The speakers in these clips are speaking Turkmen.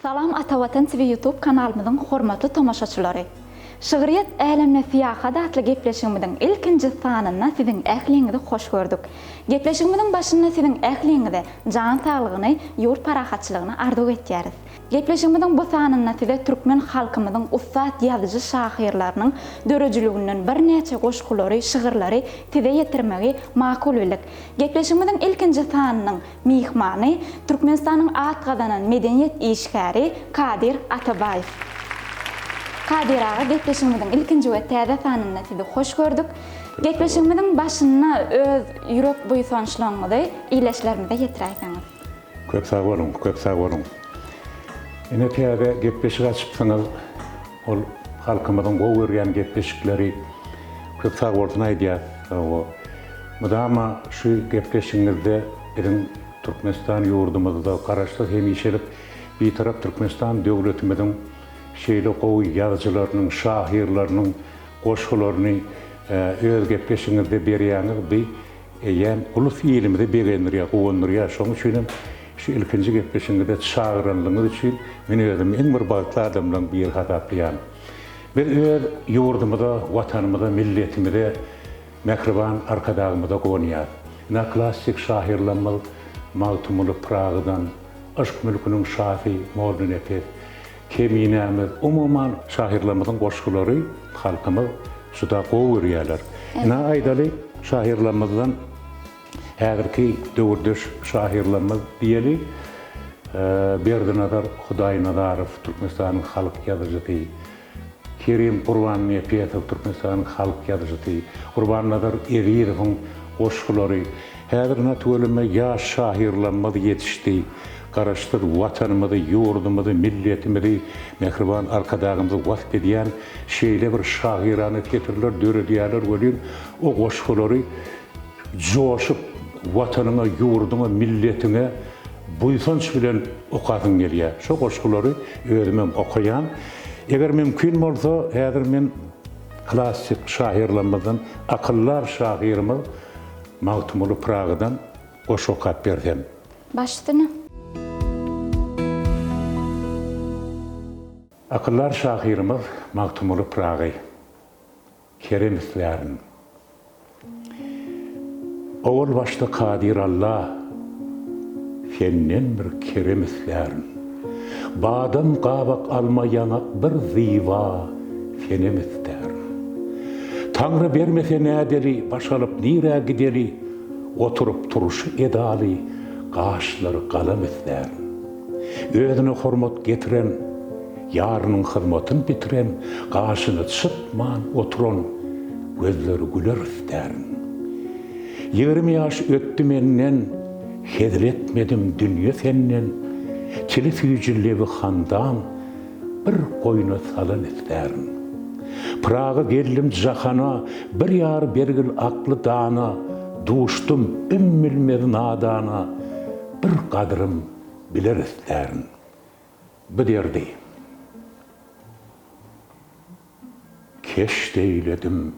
Salam Atavatan TV YouTube kanalymyzyň hormatly tomaşaçylary! Şygryýet älemine syýahat atly gepleşigimiziň ilkinji sanynda siziň ähliňizi hoş gördük. Gepleşigimiziň başynda siziň ähliňize jan saglygyny, ýurt parahatçylygyny arzuw etýäris. Gepleşigimiziň bu sanynda size türkmen halkymyzyň ussat ýazyjy-şahyrlarynyň döredijiliginden birnäçe goşgulary, şygyrlary size ýetirmegi makul bildik. Gepleşigimiziň ilkinji sanynyň myhmany Türkmenistanyň at gazanan medeniýet işgäri Kadyr Atabaýew. Kadyr aga gepleşigimiziň ilkinji we täze sanynda sizi hoş gördük. Gepleşigimiziň başynda öz ýürek buýsançlaryňyzy ildeşlerimize ýetiräýseňiz. Köp sag boluň, köp sag boluň. Ine täze gepleşik açypsyňyz. Ol halkymyzyň gowy görýän gepleşikleri. Köp sag bolsun aýdýas. Hawa. Mydama şu gepleşigiňizde biziň Türkmenistan ýurdumyzda Garaşsyz hemişelik Bitarap Türkmenistan döwletimiziň şeýle gowy ýazyjylarynyň, şahyrlarynyň goşgularyny öz gepleşigiňizde berýäňiz. Bi eýýäm ulus ilimizi begendirýär, guwandyrýar. Şonuň üçinem şu ilkinji gepleşigiňize çagyranlygyňyz üçin men özümi iň bir bagtly adamlaryň biri hasaplaýan. Biz öz ýurdumyza, Watanymyza, milletimize, mähriban Arkadagymyza guwanýas. Ynha klassyk şahyrlarymyz Magtymguly Pyragydan, yşk mülküniň şasy Mollanepes, Keminämiz, umuman şahyrlarymyzyň goşgulary halkymyz juda gowy görýärler. Ynha aýdaly şahyrlarymyzdan häzirki döwürdeş şahyrlarymyz diýeli, Berdinazar Hudaýnazarow Türkmenistanyň halk ýazyjysy, Kerim Gurbannepesow Türkmenistanyň halk ýazyjysy Gurbannazar Ezizowyň goşgulary. Häzir ynha tüweleme ýaş şahyrlarymyz ýetişdi. Garaşsyz Watanymyzy, ýurdumyzy, milletimizi, mähriban Arkadagymyzy wasp edýän şeýle bir şahyrana setirler döredýärler welin, o goşgulary joşup, Watanyňa, ýurduňa, milletiňe buýsanç bilen okasyň gelýär. Şo goşgulary özümem okaýan. Eger mümkin bolsa, häzir men klassyk şahyrlarymyzdan akyldar şahyrymyz Magtymguly Pyragydan goşgy okap bersem. Baş üstüne. Akyldar şahyrymyz Magtymguly Pyragy. Kerem islärin. Owal başda Kadyr Alla, Senden bir kerem islärin. Badam gabak alma ýaňak bir zyba senem istärin. Taňry bermese nädeli, baş alyp nirä gideli, Oturyp turşy edaly, gaşlary galam islärin. Özüne hormat getiren, Ýarynyň hyzmatyn bitiren, Gaşyny çytman oturan, Gözleri güler istärin. 20 ýaş ötdi menden, Hezil etmedim dünýe senden, Tili süýji lebi handan, Bir goýna salan istärin. Pyragy geldim jahana, Bir ýar bergil akly dana, Duşdum üm bilmez nadana, Bir gadrym biler istärin. Bu derdi keşt eýledim,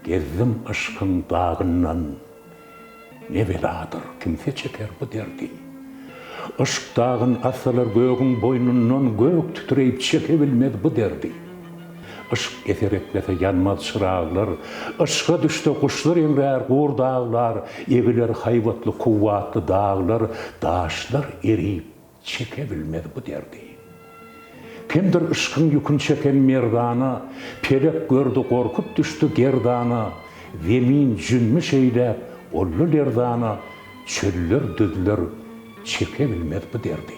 gezdim yşkyň dagyndan, Ne beladyr, kimse çeker bu derdi. Yşk dagyn atsalar gögüň boýnundan, Gök titreýip çeke bilmez bu derdi. Yşk eser etmese ýanmaz çyraglar, Yşga düşse guşlar eňrär, gurt aglar, Egiler haýbatly, kuwwatly daglar, Daşlar erip, çeke bilmez bu derdi. Kimdir yşkyň ýükün çeken merdana, Pelek gördi, gorkup düşdi gerdana, Zemin jünbüş eýläp, oldy lerzana, Çöller, düzler çeke bilmez bu derdi.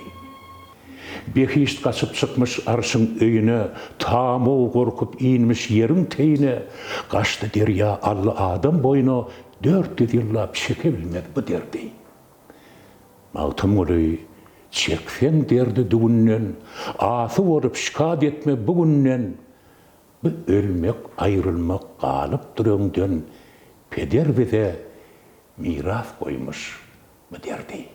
Behişt gaçyp çykmyş arşyň öýüne, Tamug gorkup inmiş ýeriň teýine, Gaçdy derýa aldy adam boýuna, 400 ýyllap çeke bilmez bu derdi. Magtymguly, çekseň derdi düwünden, Asy bolup şikat etme bu günden, Bu ölmek, aýrylmak galypdyr öňden, Peder bize miras goýmuş bu derdi.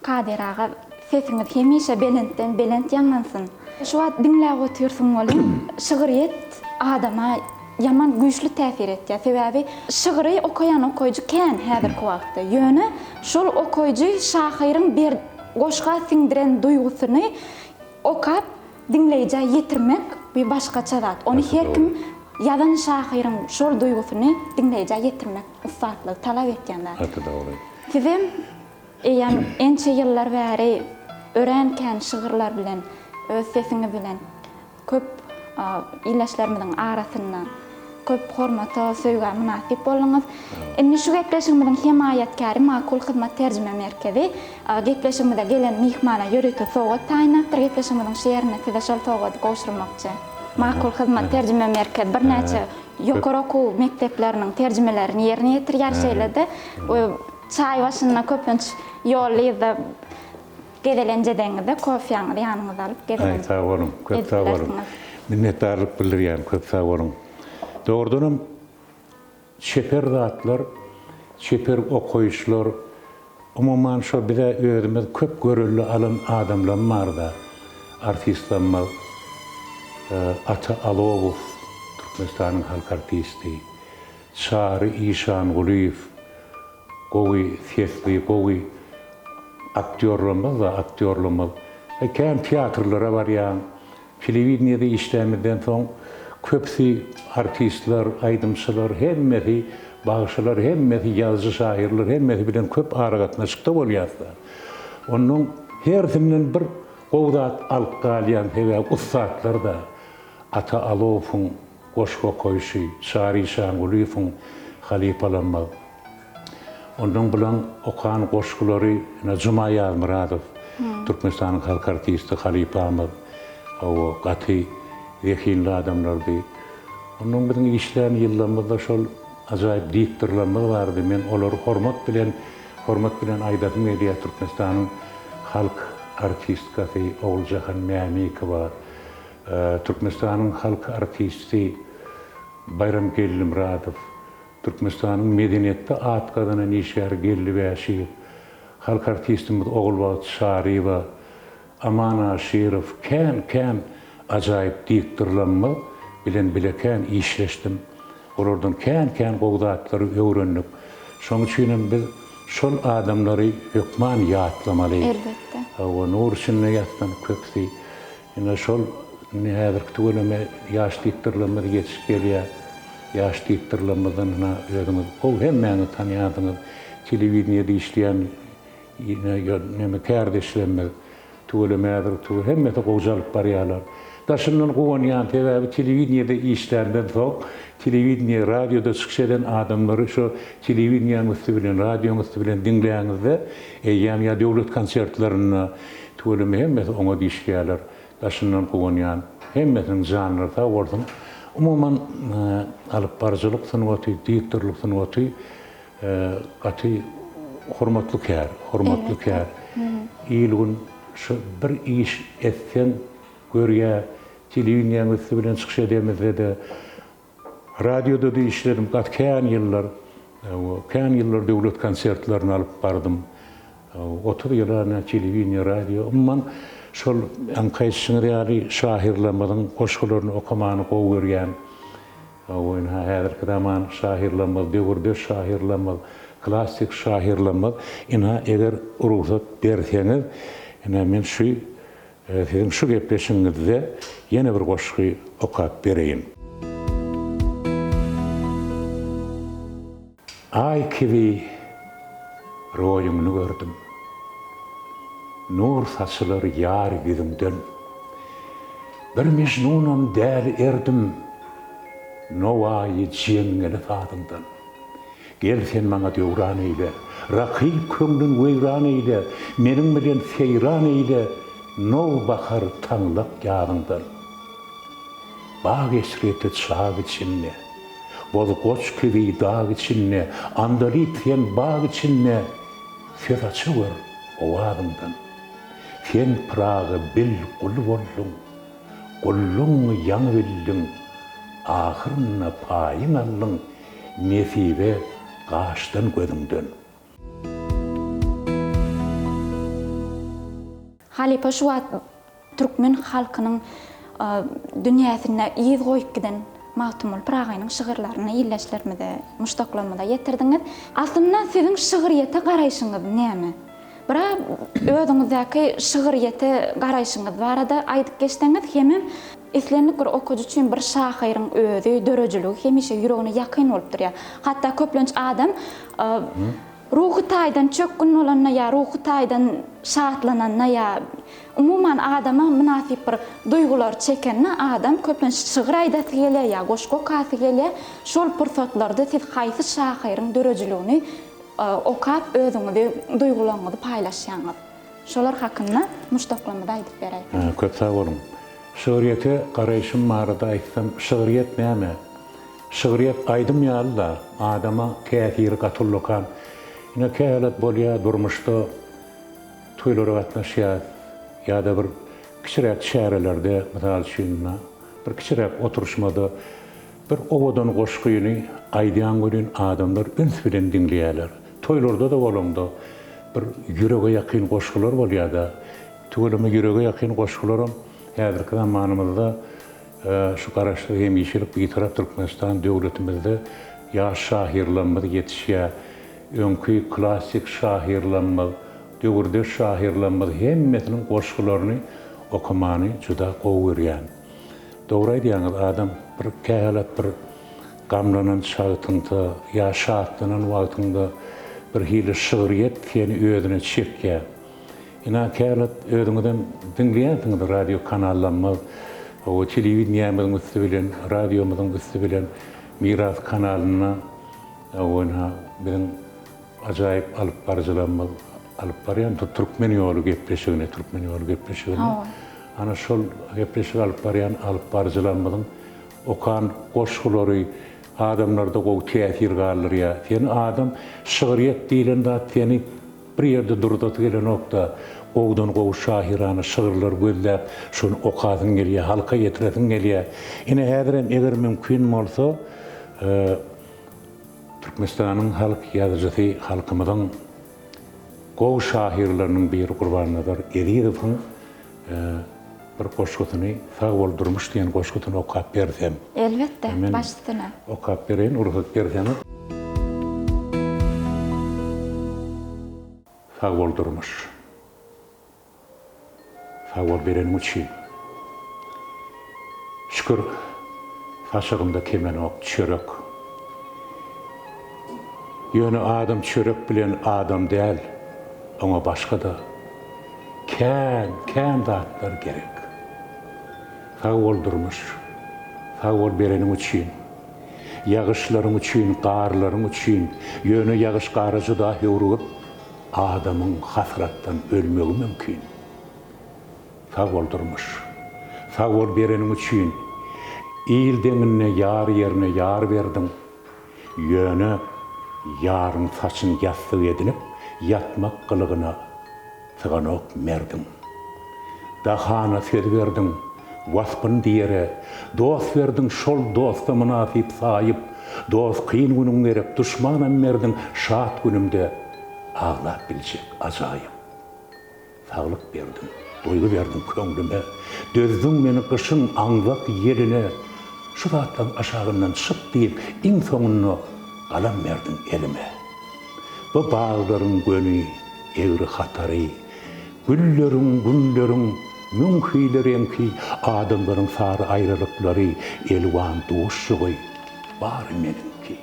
Kadyr aga sesiňiz hemişe belentden belent ýaňlansyn. Şu wagt diňläp otyrsyň welin şygryýet adama. ýaman güýçli täsir etýär. Sebäbi şygry okaýan okaýjy kän häzirki wagtda. Ýöne şol okaýjy şahyryň ber goşga siňdiren duýgusyny okap diňleýjä ýetirmek bu başgaça zat. Ony her kim ýazan şahyryň şol duýgusyny diňleýjä ýetirmek ussatlygy talap etýän zat. Gaty dogry. Sizem eýýäm ençe ýyllar bäri örän kän şygyrlar bilen öz sesiňiz bilen Köp ildeşlerimiziň arasynda köp hormata, söýgä mynasyp bolduňyz. Indi şu gepleşigimiziň hemaýatkäri Makul Hyzmat terjime merkezi gepleşigimize gelen myhmana ýörite sowgat taýynlapdyr. Gepleşigimiziň şu ýerinde size şol sowgady gowşurmakçy. Makul Hyzmat terjime merkezi birnäçe ýokary okuw mekdepleriniň terjimelerini ýerine ýetirýär. Şeýle-de çaý başynda köplenç ýolda-yzda Gezelenç edeňizde kofýaňyzy ýanyňyza alyp gezelenç Aý sag boluň, köp edip sag boluň. bilersiňiz. Minnetdarlyk bildirýän, köp sag boluň. Dogrudanam çeper zatlar, çeper okaýyşlar, umuman şo bize özümiz köp görelde alan adamlam barda. Artistlamyz Ata Alowow, Türkmenistanyň halk artisti, Çary Işangulyýew, Gowy sesli gowy aktýorlarymyz bar aktýorlarymyz kän teatrlara barýan telewideniýede işlämizden soň köpüsi artistler aýdymçylar hemmesi bagşylar hemmesi ýazyjy şahyrlar hemmesi bilen köp aragatnaşykda bolýasda onnoň hersinden bir gowy zat alyp galýan sebäbi ussatlarda Ata Alowowyň Goşgy okaýşy Çary Işangulyýewiň halypalanmaz. Ondan bulan okan goşgulary ine Juma Ýazmyradow, Türkmenistanyň halk artisti halypamyz. Hawa, gaty zehinli adamlardy. Ondan biziň işlän ýyllarymyzda şol ajaýyp diktorlarymyz bardy. Men olary hormat bilen, hormat bilen aýdasym gelýär, Türkmenistanyň halk artistkasy Oguljahan Mämikowa, Türkmenistanyň halk artisti Baýram Geldimyradow, Türkmenistanyň medeniýetde at gazanan işgäri Geldi Bäşiýew, halk artistimiz Ogulbagt Çaryýewa, Aman Aşyrow, kän-kän ajaýyp diktorlarymyz bilen bile kän işleşdim. Olardan kän-kän gowy zatlary öwrendik. Şonuň üçinem biz şol adamlary hökman ýatlamaly. Elbetde. Hawa, nur içinde ýatsyn köpüsi. Ine şol indi häzirki tüweleme ýaş diktorlarymyz ýetişip gelýär. Ýaş diktorlarymyzdan ynha özüňiz gowy hemmäňiz tanýansyňyz. Telewideniýede işleýän ine neme kärdeşlerimiz tüweleme häzir tüwe hemmesi gowja alyp barýarlar. Daşyndan guwanýan sebäbi telewideniýede işländen soň telewideniýe radioda çykyş eden adamlary şo telewideniýäň üsti bilen radioň üsti bilen diňläňizde eýýäm ýa döwlet konsertlerinde Tüweleme hemmesi oňat işleýärler. Daşyndan guwanýan. Hemmesiniň janlary sag bolsun. Umuman alyp baryjylyk sungaty, diktorlyk sungaty gaty hormatly kär, hormatly kär. Il-gün şu bir iş etseň görýär, telewideniýäň üsti bilen çykyş edemizde-de Radioda-da işledim gaty kän ýyllar. Kän ýyllar döwlet konsertlerini alyp bardym. 30 ýyl ana telewideniýe, radio. Umuman, şol aňky aýdyşyňyz ýaly şahyrlarymyzyň goşgularyny okamany gowy görýän. Ynha, häzirki zaman şahyrlarymyz, döwürdeş şahyrlarymyz, klassyk şahyrlarymyz. Ynha, eger rugsat berseňiz, ine, men şu Siziň şu gepleşigiňizde ýene bir goşgy okap bereýin. Aý kibi roýuňny gördüm. Nur saçylar ýar ýüzüňden. Bir Mejnunam däli erdim, Nowaýy jeňňeli sazyňdan. Gel sen maňa döwran eýle, Rakyp köňlün weýran eýle, Meniň bilen seýran eýle, Now bahar taňlak ýazyňdan. Bag eşreti çag içinde, Boz goç kibi dag içinde, Andalyp sen bag içinde, Söz açawer owazyňdan. Sen Pyragy bil gul bolduň, Gullugyňy ýaňy bildiň, Ahyrynda paýyň aldyň, Nesibe gaşdan gözüňden. Halypa şu wagt türkmen halkynyň dünýäsinde yz goýup giden. Magtymguly Pyragynyň şygyrlaryny ildeşlerimize, muşdaklarymyza ýetirdiňiz. Aslynda siziň şygryýete garaýşyňyz näme? Biraz özüňizdäki şygryýete garaýşyňyz barada aýdyp geçseňiz hemem islendik bir okyjy üçin bir şahyryň özi, döredijiligi hemişe ýüregine ýakyn bolup durýar. Hatda köplenç adam ruhy taýdan çökgün bolanda ýa ruhy taýdan şatlananda ýa umuman adama mynasyp bir duýgulary çekende adam köplenç şygyr aýdasy gelýär ýa goşgy okasy gelýär. Şol pursatlarda siz haýsy şahyryň döredijiligini okap özüňizi duýgularyňyzy paýlaşýaňyz. Şolar hakynda muşdaklarymyza aýdyp beräýseňiz. Köp sag boluň. Şygryýete garaýşym barada aýtsam, şygryýet näme? Şygryýet aýdym ýaly-da, adama täsiri gaty ullakan. Ine kähalat bolýar durmuşda toýlara gatnaşýas ýa-da bir kiçiräk çärelerde, mysal üçin, bir kiçiräk oturyşmada Bir owadan goşgyny aýdýaň welin adamlar üns bilen diňleýärler. Toýlarda-da bolaňda bir ýürege ýakyn goşgular bolýar-da. Tüweleme ýürege ýakyn goşgularam häzirki zamanymyzda şu Garaşsyz hemişelik Bitarap Türkmenistan döwletimizde ýaş şahyrlarymyz ýetişýär. Öňki klassyk şahyrlarymyz, döwürdeş şahyrlarymyz hemmesiniň goşgularyny okamany juda gowy görýän. Dogry aýdýaňyz adam bir kähalat bir gamlanan çagtyňda ýa şatlanan wagtyňda bir hili şygryýet seni özüne çekýär. Ynha kähalat özüňizem diňleýänsiňiz radio kanallamyz, hawa telewideniýämiziň üsti bilen, radiomyzyň üsti bilen Miras kanalynda hawa ynha biziň Ajaýyp alyp baryjylarymyz alyp barýan Türkmen ýoly gepleşigini, Türkmen ýoly gepleşigini. Ana şol gepleşigi alyp barýan alyp baryjylarymyzyň okan goşgulary adamlarda gowy täsir galdyrýar. Seni adam şygryýet diýlen zat seni bir ýerde durdasy gelenok-da, gowudan gowy şahyrana şygyrlar gözläp, şony okasyň gelýär, halka ýetiresiň gelýär. Ine häzirem eger mümkin bolsa, Türkmenistanyň halk ýazyjysy, halkymyzyň gowy şahyrlarynyň biri Gurbannazar Ezizowyň bir goşgusyny, Sag bol durmuş diýen goşgusyny okap bersem. Elbetde, baş üstüne. Okap bereýin, rugsat berseňiz. Sag bol durmuş. Sag bol bereniň üçin. Şükür, saçagymda kemenok çörek. Ýöne adam çörek bilen adam däl, oňa başga-da kän, kän zatlar gerek. Sag bol durmuş, sag bol bereniň üçin. Ýagyşlaryň üçin, garlaryň üçin, ýöne ýagyş-gara juda höwrügip, Adamyň hasratdan ölmegi mümkin. Sag bol durmuş. Sag bol bereniň üçin. Il deňinde ýar ýerine ýar berdiň. Ýöne ýaryň saçyny ýassyk edinip ýatmak gylygyna syganok merdiň. Dahana söz berdiň, waspyn diýere, Dost berdiň şol dosta mynasyp saýyp, Dost kyn günüň gerek, duşmanam berdiň, Şat günümde aglap biljek ajaýyp. Saglyk berdiň, duýgy berdiň köňlüme, Dözdüň meni gyşyň aňzak ýeline, Şu zatlaň aşagyndan çyk diýip, iň soňunda galam berdiň elime. Bu baglaryň göni, egri hatary, Gülleriň, günleriň müň hili reňki, Adamlaryň sary aýralyklary, Elwan duşugy, bary meniňki.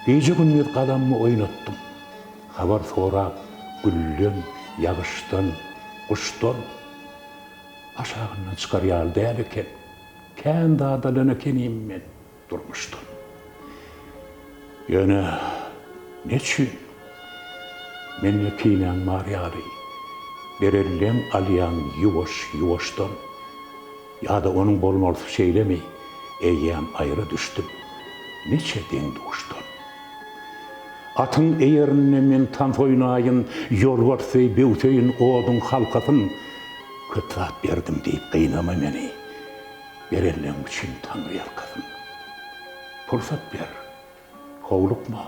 Gije-gündiz galammy oýnatdym, Habar sorap gülden, ýagyşdan, guşdan. Aşagyndan çykar ýaly däl eken, Kän zat alan ekenim men. Durmuşdan. Ýöne neçün mende kinäň bar ýaly, berelleň alýaň ýuwaş-ýuwaşdan? Ýa-da onuň bolmalysy şeýlemi, eýýäm aýra düşdüm niçe deň-duşdan. Atyň eýerinde men tans oýnaýyn, ýolbars deý böwseýin oduň halkasyn. Köp zat berdim diýip gynama meni. Berenleň üçin Taňryýalkasyn. Pursat ber, howlukma,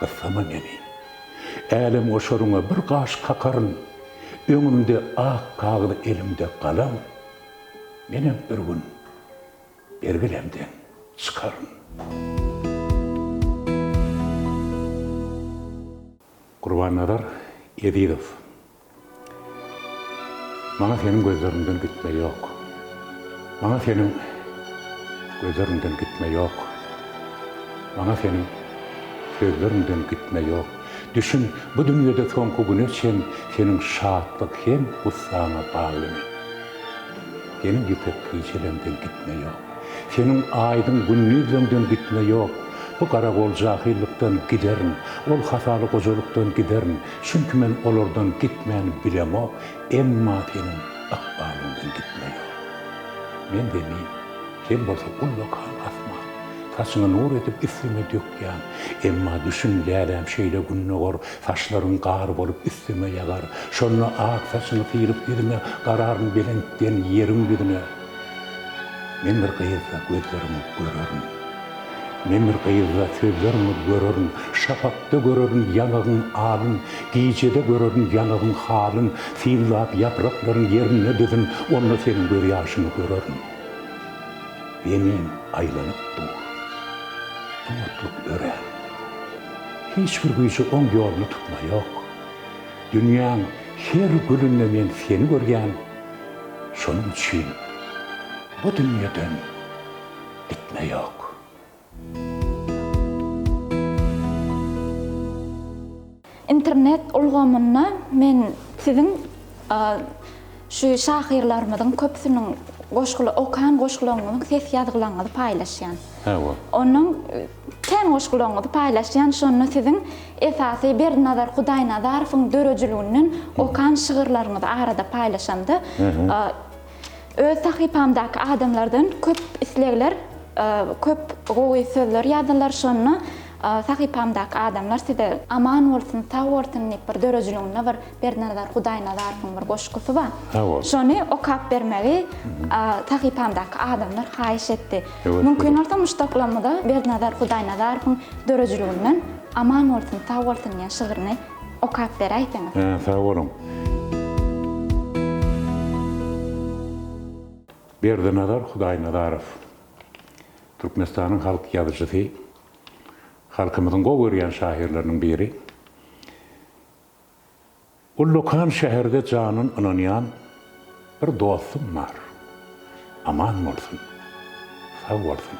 gyssama meni. Älemgoşaryňa bir gaş kakaryn, Öňümde ak kagyz elimde galam. Menem bir gün. Bergilemden çykaryn. Gurbannazar Ezizow. Maňa seniň gözleriňden gitme ýok. Maňa seniň gözleriňden gitme ýok. Maňa seniň sözleriňden gitme ýok. Düşün, bu dünýede soňky güne çen seniň şatlyk hem gussaňa bagly men. Seniň ýüpek gijeleňden gitme ýok. Seniň aýdyň gündizleňden gitme ýok. Bu garagol jahyllykdan giderin, ol hasaly gojalykdan giderin, çünki men olardan gitmän bilemok, emma seniň ykbalyňdan gitme ýok. Men zemin, sen bolsa ullakan asman. Saçyňy nur edip üstüme dökýäň. Emma düşün, läläm şeýle gündogar, Saçlaryň gar bolup üstüme ýagar. Şonda ak saçyňy syryp ýüzüme, Gararyn belentden ýeriň ýüzüne. Men bir gyzda gözleriňi görerin. Men bir gyzda sözleriňi görerin. Şapakda görerin ýaňagyň alyn, Gijede görerin ýaňagyň halyn. Synlap ýapraklaryň ýerinde düzün, Onda seniň gözýaşyňy görerin. Zemin aýlanyp dur. Oňatlyk örän. Hiç bir güýje oň ýoluny tutma ýok. Dünýäň her gülünde men seni görýän, şonuň üçin bu dünýeden gitme ýok. Internet ulgamynda men siziň şu şahyrlarymyzyň köpüsiniň goşguly okan goşgularyňyzyň ses ýazgylaryňyzy paýlaşýan. Hawa. Ondan kän goşgularyňyzy paýlaşýan, şonda siziň esasy Berdinazar Hudaýnazarowyň döredijiliginden okan şygyrlaryňyzy arada paýlaşamda Öz sahypamdaky adamlardan köp islegler, köp gowy sözler ýazdylar şonda sahypamdaky adamlar size Aman bolsun, sag bolsun diýip bir döredijiliginde bir Berdinazar Hudaýnazarowyň bir goşgusy bar. Şony okap bermegi sahypamdaky adamlar haýyş etdi. Mümkin bolsa muşdaklarymyza Berdinazar Hudaýnazarowyň döredijiliginden Aman bolsun, sag bolsun diýen şygryny okap beräýseňiz. Sag boluň. Berdinazar Hudaýnazarow, Türkmenistanyň halk ýazyjysy, halkymyzyň gowy görýän şahyrlarynyň biri. Ullakan şäherde janyn ynanýan bir dostum bar. Aman bolsun, sag bolsun.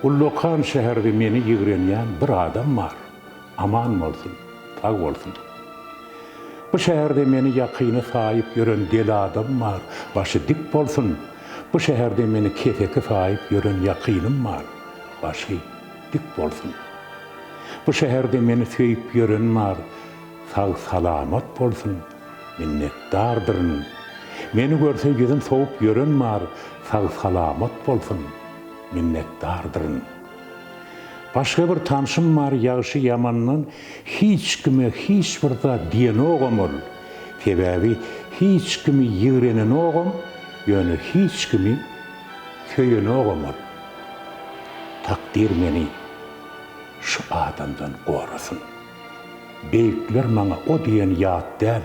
Ullakan şäherde meni ýigrenýän bir adam bar. Aman bolsun, sag bolsun. Bu şäherde meni ýakyny saýyp ýören del adam bar, başy dik bolsun. Bu şäherde meni keseki saýyp ýören ýakynym bar, başy dik bolsun. Bu şäherde meni söýüp ýören bar, sag-salamat bolsun, minnetdardyryn. Meni görse ýüzün sowup ýören bar, sag-salamat bolsun, minnetdardyryn. Başga bir tanşym bar ýagşy ýamandan hiç kime hiç bir zat diýenogam ol. Sebäbi hiç kimi ýigrenenogam, ýöne hiç kimi söýenogam ol. Takdyr meni şu adamdan gorasyn. Beýikler maňa o diýen ýat däl.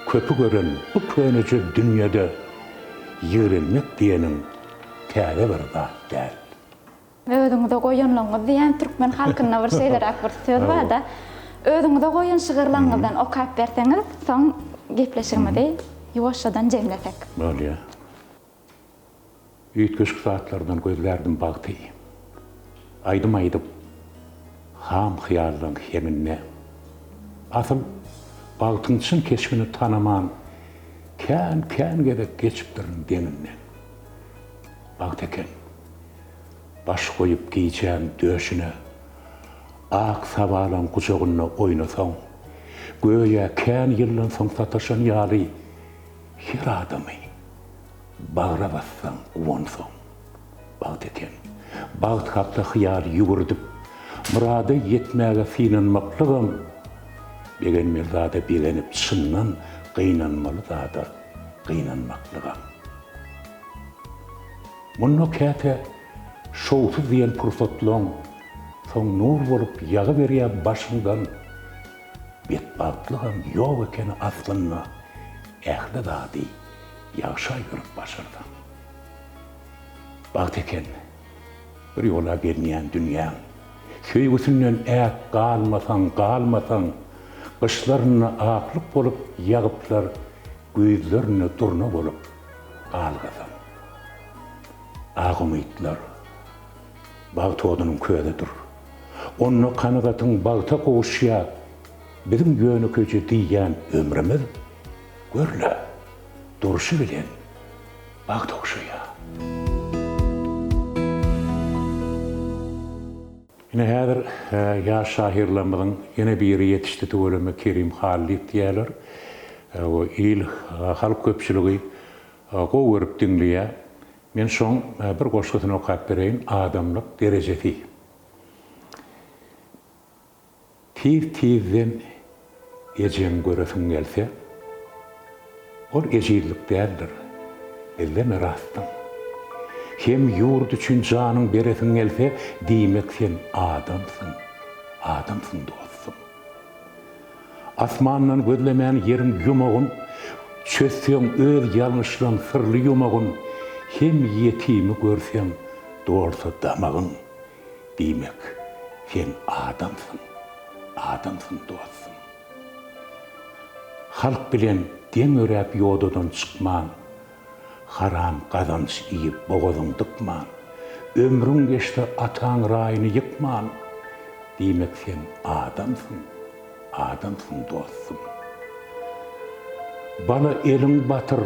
Köpi gören bu köneje dünýede ýigrenmek diýeniň täze bir zat däl. Özüňize goýanlygyňyz diýen türkmen halkynda bir şeýleräk bir söz bar-da. Özüňize goýan şygyrlaryňyzdan okap berseňiz, soň gepleşigimizi ýuwaşjadan jemlesek. Bolýar. Üýtgeşik zatlardan gözlärdim bagty. Aýdym aýdyp, ham hyýallaň heminde. Asyl, bagtyň çyn keşbini tanaman, kän-kän gezek geçipdirin deňinden. Bagt eken. Baş goýup gijäň döşüne, Ak sabalaň gujagynda oýnasaň, Göýä kän ýyldan soň sataşan ýaly, Her adamy bagra bassaň, guwansaň. Bagt eken. Bagt hakda hyýal ýüwürdip, Myrada ýetmäge synanmaklygam, Begenmeli zada begenip, çyndan Gynanmaly zada gynanmaklygam. Munda käte şowsuz diýen pursatlaň soň nur bolup ýagyberýär başyňdan. Betbagtlygam ýok ekeni aslynda ähli zady ýagşa ýörüp başarsaň. Bagt eken bir ýola gelinýän dünýäň. Söýgüsinden ät galmasaň, galmasaň, Gyşlarynda aklyk bolup ýagyplar, Güýzlerinde durna bolup galgasaň. Ak umytlar bagt odunyň közüdir. Onda kanagatyň bagta gowuşýar. Biziň ýönekeýje diýýän ömrümiz, gör-le, durşy bilen bagta ogşaýar. Ine häzir ýaş şahyrlarymyzyň ýene biri ýetişdi tüweleme Kerim Hallyýew diýýärler. Il, halk köpçüligi gowy görüp diňleýär. Men şoň bir goşgusyny okap bereýin, Adamlyk derejesi. Tiz-tizden ejeňi göresiň gelse, ol ejizlik däldir, gizleme rastyň. Hem ýurt üçin janyň beresiň gelse, diýmek sen adamsyň, adamsyň dostum. Asmandan gözlemän ýeriň ýumagyn, Çözseň öz ýalňyşlaň syrly ýumagyn, Hem ýetimi görseň dolsa damagyň. Diýmek, sen adamsyň, adamsyň dostum. Halk bilen deň ýöräp ýodadan çykman, Haram gazanç iýip bogazyň dykman, Ömrüň geçse ataň raýyny ýykman, Diýmek, sen adamsyň, adamsyň dostum. Bala eliň batyr,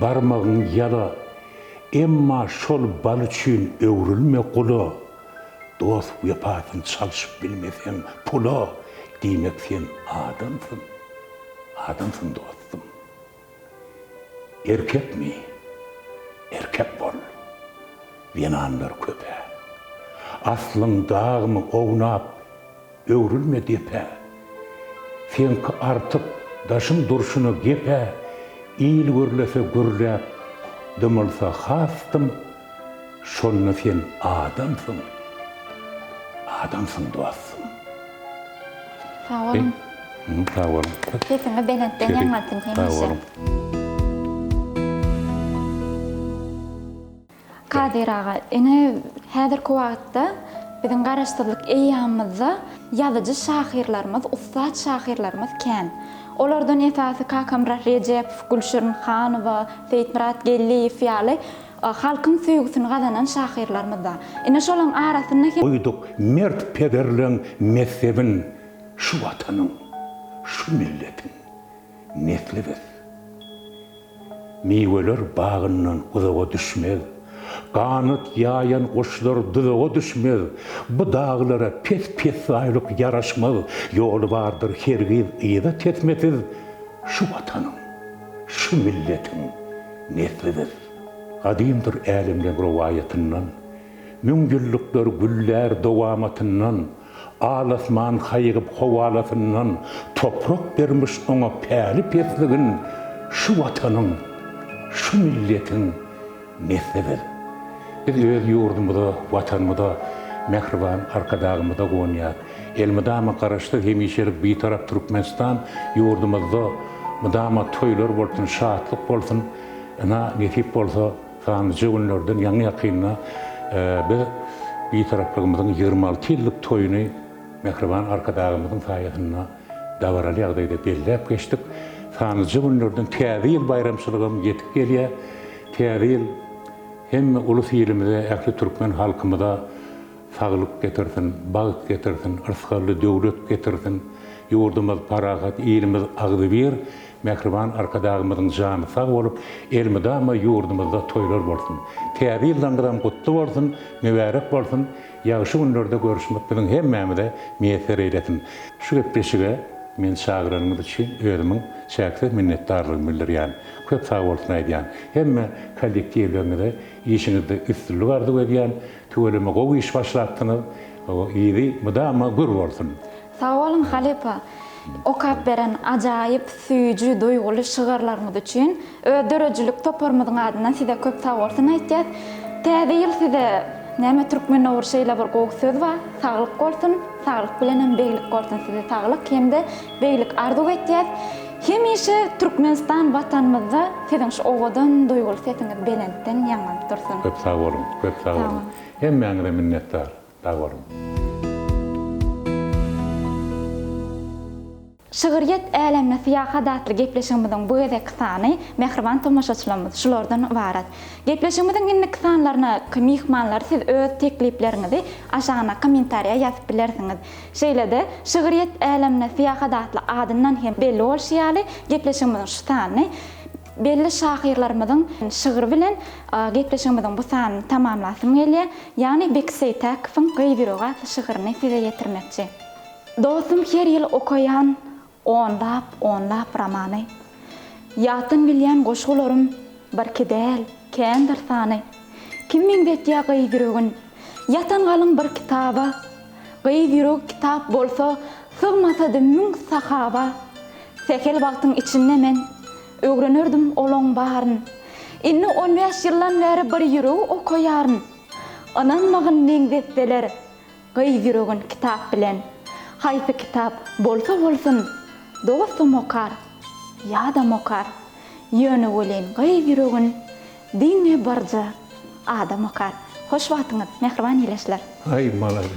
barmagyň ýala, Emma şol bal üçin öwrülme gula, Dost wepasyn çalşyp bilmeseň pula, Diýmek sen adamsyň, adamsyň dostum. Erkekmi, erkek bol, zenanlar köp-ä. Aslyň dagmy ownap, Öwrülme depä. Seňki artyk, daşyň durşuna gep-ä, Il gürlese gürläp, dymylsa has dym, Şonda sen adamsyň, adamsyň dostum. Sag boluň. Sag boluň. Sesiňiz belentden ýaňlansyn hemişe. Sag boluň. Kadyr aga, ine, häzirki wagtda biziň Garaşsyzlyk eýýamymyzda ýazyjy şahyrlarymyz, ussat şahyrlarymyz kän. Olardan esasy Kakamyrat Rejepow, Gülşirin Hanowa, Seýitmyrat Geldiýew ýaly halkyň söýgüsini gazanan şahyrlarymyz bar. Ine, şolaryň arasynda hem. Goýduk mert pederleň messebin şu Watanyň, şu milletiň nesli biz. Miweler bagyndan uzaga düşmez, Ganat ýaýan guşlar duzaga düşmez, Bu daglara pes-pessaýlyk ýaraşmaz, Ýoly bardyr hergiz yza tesmesiz, Şu Watanyň, şu milletiň nesli biz. Gadymdyr älemleň rowaýatyndan, Müňýyllyklar güllär dowamatyndan, Al-asman haýygyp howalasyndan Toprak bermiş oňa päli pesligin Şu Watanyň, şu milletiň nesli biz. Biz öz ýurdumyza, Watanymyza, mähriban Arkadagymyza guwanýas. Elmydama Garaşsyz, hemişelik Bitarap Türkmenistan ýurdumyzda mydama toýlar bolsun, şatlyk bolsun. Ynha, nesip bolsa, Sanlyja günlerden ýaňy-ýakynda biz Bitaraplygymyzyň 26 ýyllyk toýuny mähriban Arkadagymyzyň saýasynda dabaraly ýagdaýda belläp geçdik. Sanlyja günlerden Täze ýyl baýramçylygam ýetip gelýär. Täze ýyl hemme ulus-ilimize, ähli türkmen halkymyza Saglyk getirsin, bagt getirsin, yrsgally döwlet getirsin. Ýurdumyz parahat, ilimiz agzybir, mähriban Arkadagymyzyň jany sag bolup, elmydama ýurdumyzda toýlar bolsun. Täze ýyllaňyzam gutly bolsun, mübärek bolsun, ýagşy günlerde görüşmek biziň hemmämize miýesser eýlesin. Şu gepleşige meni çagyranyňyz üçin özümiň çäksiz minnetdarlygymy bildirýän. Köp sag bolsun aýdýan. Hemme kollektiwleriňize işiňizde üstünlik arzuw edýän. Tüweleme gowy iş başlapsyňyz yzy mydama gür bolsun. Sag boluň halypa. Okap beren ajaýyp, süýji, duýguly şygyrlaryňyz üçin öz döredijilik toparymyzyň adyndan size köp sagbolsun aýtýas. Täze ýyl size näme türkmende bir şeýle bir gowy söz bar, saglyk bolsun, saglyk bilenem beglik bolsun size saglyk hem-de beglik arzuw etýäs. Hemişe Türkmenistan Watanymyzda siziň şu owadan duýguly sesiňiz belentden ýaňlanyp dursun. Köp sag boluň, köp sag boluň. Hemmäňize minnetdar. Sag boluň. Şygryýet älemine syýahat atly gepleşigimiziň bu gezekki sany, mähriban tomaşaçylarymyz, şulardan ybarat. Gepleşigimiziň indiki sanlaryna myhmanlary siz öz teklipleriňizi aşagyna kommentariýa ýazyp bilersiňiz. Şeýle-de, Şygryýet älemine syýahat atly adyndan hem belli bolşy ýaly, gepleşigimiziň şu sanyny belli şahyrlarymyzyň şygry bilen gepleşigimiziň bu sanyny tamamlasym gelýär. Ýagny Beki Seýtäkowyň Gyz ýüregi atly şygryny size ýetirmekçi. Dostum her ýyl okaýan onlap-onlap romany. Ýatdan bilýän goşgularym birki däl, kändir sany. Kim meňzetýä gyz ýüregin ýatan galyň bir kitaba? Gyz ýüregi kitap bolsa, sygmasady müň sahaba. Sähel wagtyň içinde men öwrenerdim olaň baryn. Indi on bäş ýyldan bäri bir ýüregi okaýaryn. Ynanmagyn meňzetseler, Gyz ýüregin kitap bilen. Haýsy kitap bolsa bolsun, dostam okar, ýadam okar. Ýöne welin gyz ýüregin diňe birje adam okar. Hoş wagtyňyz, mähriban ildeşler! Aý malades.